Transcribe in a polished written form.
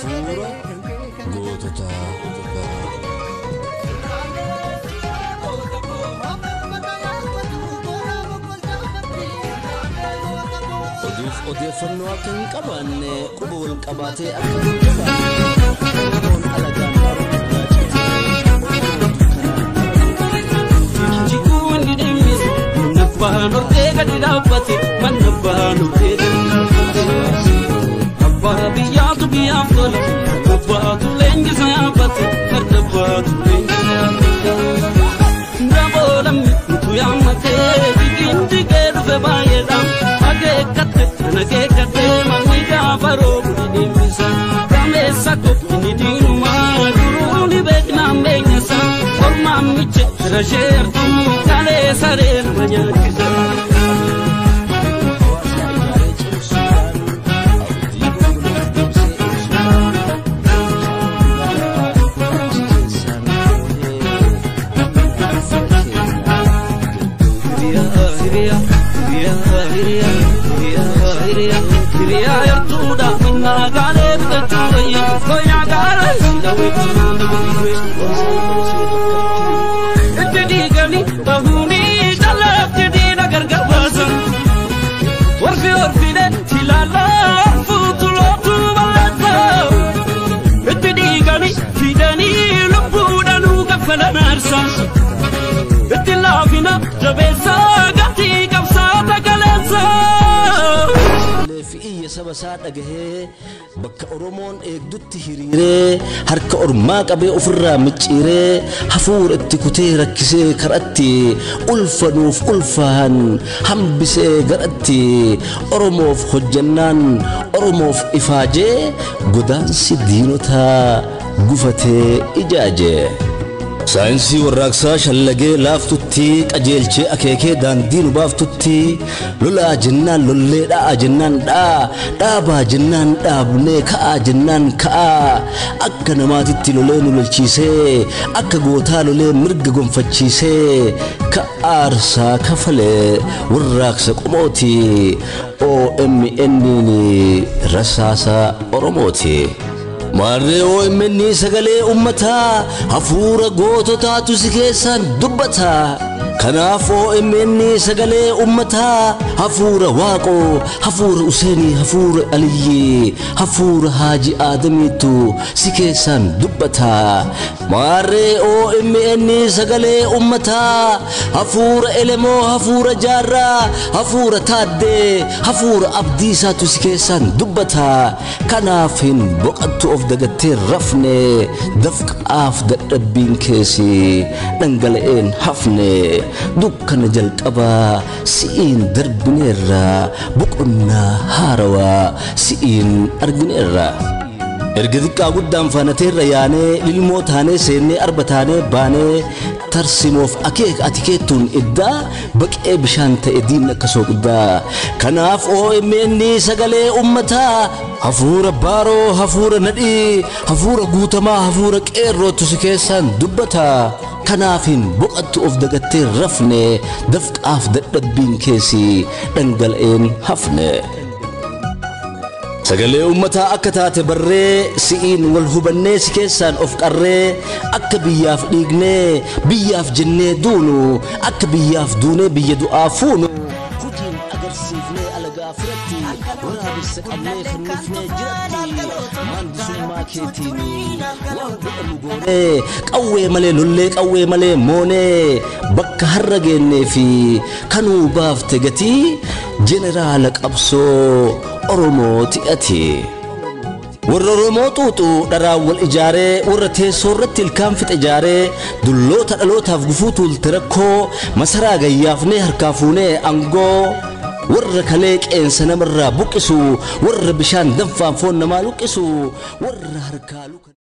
Hafuura goototaa. Oduuf odeeffannoo akka hin qabaanne quba wal qabaatee akka hin jabaanne Oromoon alagaan Abbaa biyyaatu biyyaaf tola, abbaatu leenjisa yaabbate, farda abbaatu leenjisa yaabbate. Daboolamni utuu yaammatee jigiin jigee dhufe baay'eedha. Akeekkatte kan akeekkatte manni gaafa roobu ni deembisa. Gameessa kophii diinumaa duruu ni beeknaan beenyasa. Ormaan miche fira ishee hartuu kalee saree nama nyaachisa. Fi saba isaa dhagahee bakka Oromoon eegdutti hiriiree harka ormaa qabee ofirraa micciiree hafuura itti kutee rakkisee karatti ulfanuuf ulfaan hambisee garatti Oromoof hojjannaan Oromoof ifaajee godaansi diinotaa gufatee ijaaje. Saayinsii warraaqsaa shallagee laaftutti qajeelchee akeekee daandii nu baaftutti lolaa jennaan lollee dha'aa jennaan dha'aa dhaabaa jennaan dhaabnee ka'aa jennaan ka'aa akka namaatitti lolee nu lolchiisee akka gootaa lolee mirga gonfachiisee ka aarsaa kafalee warraaqsa qomooti OMN rasaasa Oromooti. Maarree OMN sagalee uummataa hafuura goototaatu si keessaan dubbata. Kanaaf OMN sagalee uummataa hafuura Waaqoo, hafuura Useenii, hafuura Aliyyii, hafuura Haaji Aadamiitu si keessaan dubbata. Maarree OMN sagalee uummataa hafuura Elemoo, hafuura Jaarraa, hafuura Taaddee, hafuura Abdiisaatu si keessaan dubbata. Kanaaf hin boqottu of dagattee rafne dafqaaf dadhabbiin keessi dhangala'een hafne dukkana jalqabaa si'iin darbineerra boqonnaa haarawaa si'iin argineerra. Erga xiqqaa guddaan faanateerra yaanee lilmoo taanee seennee arba taanee baanee tarsimoof akeeka ati keettuun iddaa baqee bishaan ta'e diinni akka sooqiddaa. Kanaaf OMN sagalee uummataa hafuura baaroo, hafuura nadhii, hafuura guutamaa, hafuura qeerrootu si keessaan dubbata. Kanaaf hin boqottu of dagattee rafne dafqaaf dadhabbiin keessi dhangala'een hafne. Sagalee uummataa akka taate barree si'iin wal hubannee si keessaan of qarree akka biyyaaf dhiignee biyyaaf jennee duunu akka biyyaaf duunee biyya du'aa fuunu hojiin agarsiifnee alagaa firatti waraabessa qabnee fannifnee jiratti maandisummaa keetiin waan godhamu goonee qawwee malee lollee qawwee malee moonee bakka har'a geennee fi kanuu baafte gatii jeneraala qabsoo Oromooti ati. Warra Oromoo xuuxuu dharaan wal ijaaree warra teessoo irratti ilkaan fixe ijaaree dulloota dhalootaaf gufuu tuulte rakkoo masaraa gayyaafnee harkaa fuunee aangoo warra kalee qeensa namarraa buqqisu warra bishaan danfaan foon namaa luqqisu warra harkaa luka.